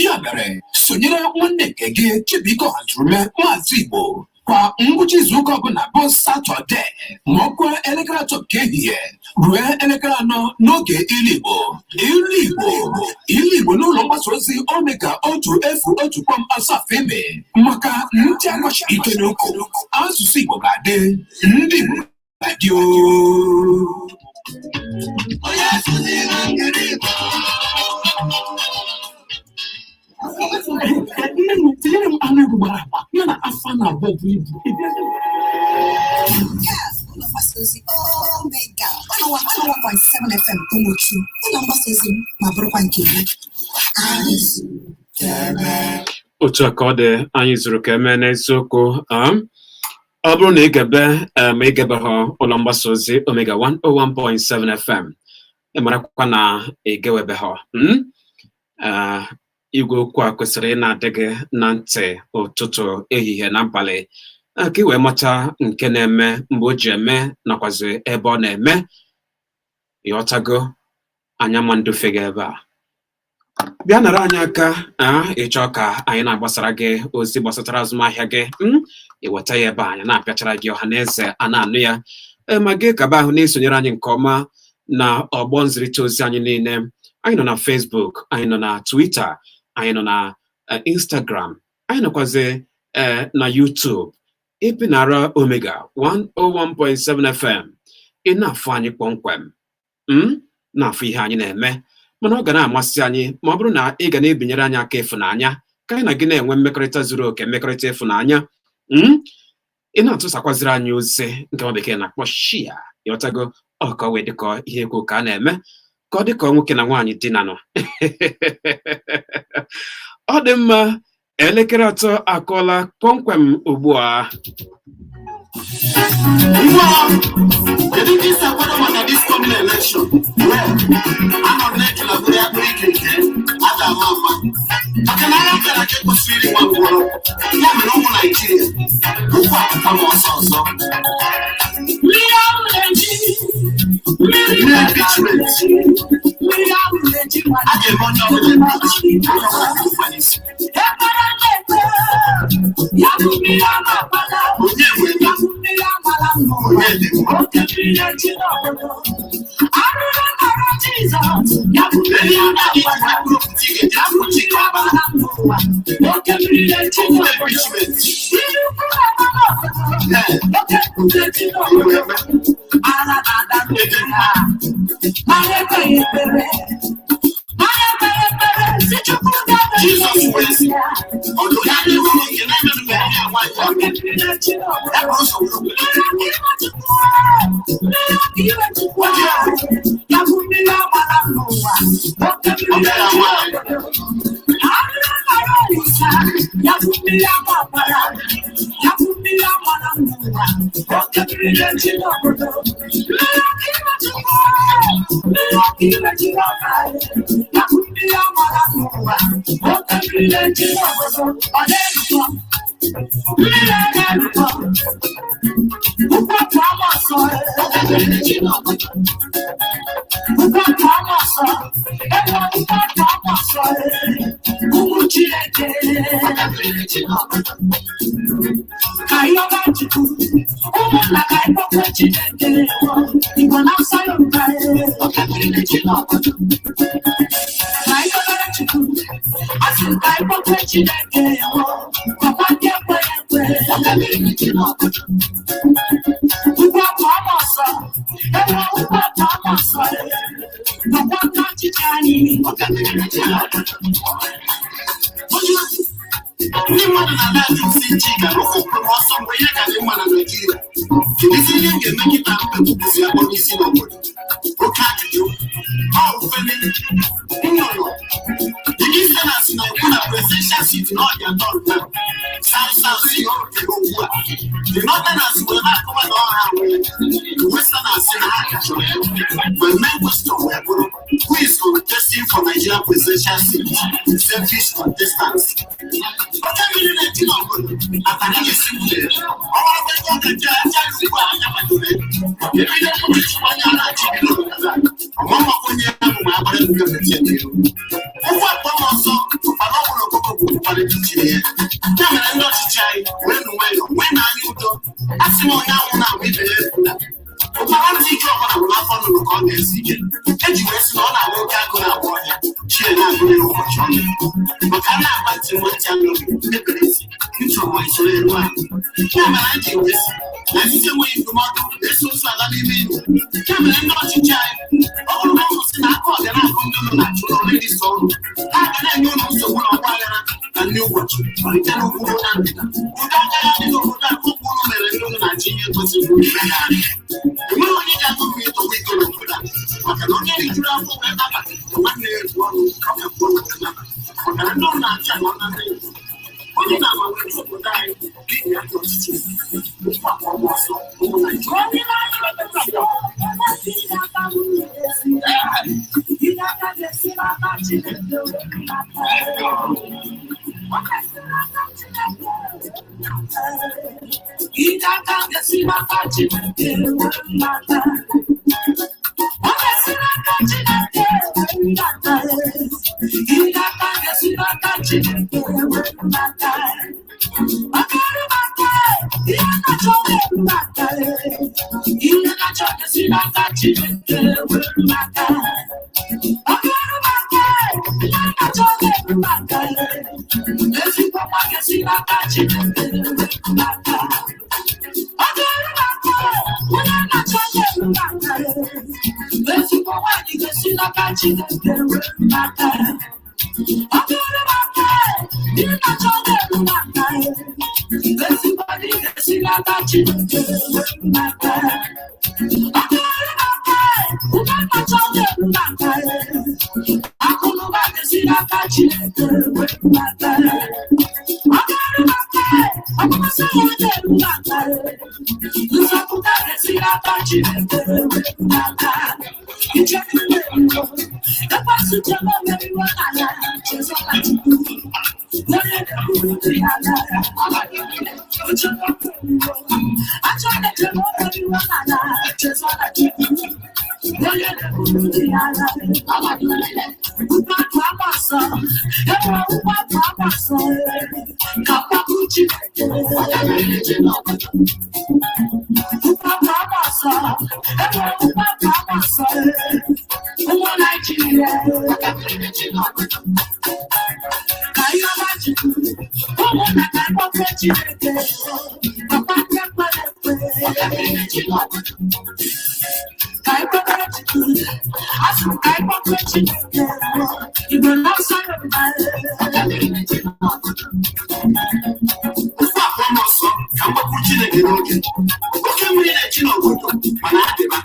Ya mere, sonyere nwanne nke gị Chibuike Ọhazurume, Maazị Igbo, kwa ngwụcha izuụka ọbụla bụ Satọde, ma ọ kụọ elekere 3 nke ehihie ruo elekere 4 n'oge ilu Igbo. Ilu Igbo, ilu Igbo n'ụlọ mgbasa ozi Omega 101.7 eme, maka ndị akọchiri ike n'ụkwụ asụsụ Igbo ga-adị, ndị Igbo ga-adị o. Onye asụzi na ngiri Igbo. Nne m, tinyere m anụ egwu gbara agba ya na afọ na abụọ bụ ibu. Nke a bụ ụlọ mgbasa ozi Omega 101.7 FM Ụmụchu, ụlọ mgbasa ozi m ma bụrụkwa nke gị. Anyị zuru ka eme. Otu a ka ọ dị, anyị zuru ka eme n'eziokwu. Ọ bụrụ na ị gebe ma ị gebeghị ụlọ mgbasa ozi Omega 101.7 FM, ị marakwa na ị gewebeghị. Igwe okwu a kwesịrị ị na-adị gị na ntị ụtụtụ, ehihie na abalị, ka ị wee mata nke na-eme, mgbe o ji eme, nakwazi ebe ọ na-eme. Ịghọtago? Anya ma ndufe gị ebe a bịa nara anyị aka. Ịchọ ka anyị na-agbasara gị ozi gbasatara azụmahịa gị, iweta ya ebe a, anyị na-apịachara gị, ọha na eze a na-anụ ya. Ee, ma gị kaba ahụ na-esonyere anyị nke ọma na ọgbọ nzirịta ozi anyị niile. Anyị nọ na Facebook, anyị nọ na Twitter, anyị nọ na Instagram, anyị nọkwazi na YouTube. Ịpịnara Omega 101.7 FM, ị na-afụ anyị kpọmkwem, na-afụ ihe anyị na-eme. Mana ọ ga na-amasị anyị ma ọ bụrụ na ị ga na-ebinyere anyị aka ịfụnanya, ka anyị na gị na-enwe mmekọrịta zuru oke, mmekọrịta ịfụnanya. Ị na-atụsakwaziri anyị ozi nke nwa bekee na-akpọ share. Ịghọtago? Ọ ka ọ wee dịkọ ihe ekwu ka a na-eme, ka ọ dịka nwoke na nwaanyị dinanụ. Ọ dị mma, elekere 3 akụọla kpọmkwem ugbu a. Ngwa, kedu ka isi akwado maka this coming election? Well, anọ m na-ekele bụrụ ya bụrụ ike nke a ga-ama ama, maka na agha kara ka ekwesịrị iri nwa ngwọrọ. Ya mere, ụmụ Naijiria, ụkwụ apụta m ọsọ ọsọ. Mmiri impeachment. A ga-eme onye ọbụla impeach, onye ọbụla ga-erukwa n'isi. Onye nwe ego? Onye dị mma? Lee ihe ndị gị ji wee bụrụ pụta ị ga-eji atụ Chike Ọbara. Okwu impeachment. Ee, iwe eme. Ịdị mma. Jizọs wee sị, ọ dị onye n'ime unu nke na-emerụbeghị ya nwaanyị ọrụ. Ya bụrụ ụzọ were okwu. Ọ bịara nwaanyị. Ndị mmadụ na-ala ajụ si Chika na ụkwụ kwụrụ ọsọ mgbe ihe ka dị mma na Naịjirịa. Kedụzi ihe m ga-eme kịta mkpekwupụzi akpọ n'isi n'obodo? Oke ajụjụ. Ọ ufele. Nnụnụ. The listeners na-ekwu na presidential seat na ọ dị atọ ugbu a. South South si na ọ rutere ugbu a. The Northerners wee na-akọwa na ọha nwee. The Westerners si na ha ka chọrọ ya. But main question wee bụrụ, who is contesting for Nigeria presidential seat? Selfish contestants. Oke mmiri na-eti n'obodo, atara ga-esi nwunye ya. Ọnwa akwụkwọ ọ ga-eji aja ugbu a anya kwadoro ya. Ebido kwuchichikwa anya na-achị bido n'obodo a. Ọmụmakwenye ya bụ ma agbara ebuka metie n'ihu. Ụkwụ akpọ m ọsọ, ụkpana ọhụrụ okoko bụ ụkpana echichiri ya. Ya mere ndị ọchịchị anyị wee nụ nwayọọ, nwee na anya udo. A sị na onye anwụ na-agba ibe ya ekwula. Ụkpara ntị ike ọbụla bụ n'afọ nnụnụ ka ọ na-esi ike. Eji wee sị na ọ na-agba oke agụ na-agba ọhịa, chi ya na-agụrụ ya ụbọchị ọnya. Maka a na-agba ntị nwa ntị anụghị, mebiri ntị, ntị ọma isoro eru ahụ. Ya mere anyị ji wee sị na osisi enweghị ndụmọdụ na-eso ozu ala n'ime enyi. Ya mere ndị ọchịchị anyị, ọ bụrụ na ụnụ sị na aka ọbịa na-agụ ndị ụnụ na-achụ ụlọ rejista ọrụ, ha ga na-enye ụnụ nsogbu na ọgba aghara na ndị ụbọchị malite n'ugwu ruo na ndịda. Udo agaghị adị n'obodo a tupu ụnụ mere ndị ụnụ na-achị ihe kwesịrị unu ime ha. Enweghị onye ga-agụ mmiri tọgbọ iko n'obodo a, maka na onye rijuru afọ wee naba, nwanne ya ebu ọnụ, ọ ga-ebu ọnụ wee naba. Maka na ndị ụnụ na-achị ala ọ na-anaghị ebu. Onye na-ama nwere obodo anyị n'ihi ajọ ọchịchị. Ụkwụ akpọ ọgba ọsọ ụmụ Naịjirịa. Onye na-eburu di ya agha, ụkwụ agba ọsọ, ebe ụkwụ agba ọsọ, ka mkpapụ Chineke. Ụkwụ agba ọsọ, ebe ụkwụ agba ọsọ, ụmụ Naijiria. Ka ihe ọma jiri, ụmụnna ka mkpapụ Chineke, papa ndị ekpere ekpe. Ka anyị kpebere Chukwu, asị m ka anyị kpọkue Chineke, Igbo na Hausa, Yoruba. Ofe abụọ m ọsọ ka mgbapụ Chineke n'oge. Oke mmiri na-echi n'obodo mana adịba.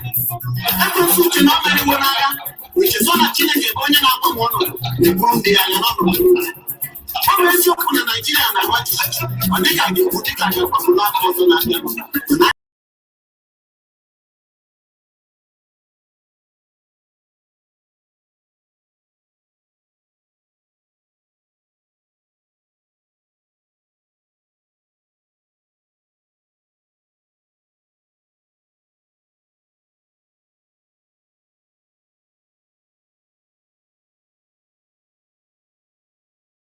Ekwensu uche na o meriwo n'agha, nchezo na Chineke bụ onye na-agbanwe ọnọdụ na-eburu ndị ya anya n'ọnọdụ niile. Ọ bụ eziokwu na Naijiria na-agba jijiji, ọ dịka a ga-ekwu dịka a ga-akwapụ n'afọ ọzọ na-abịa.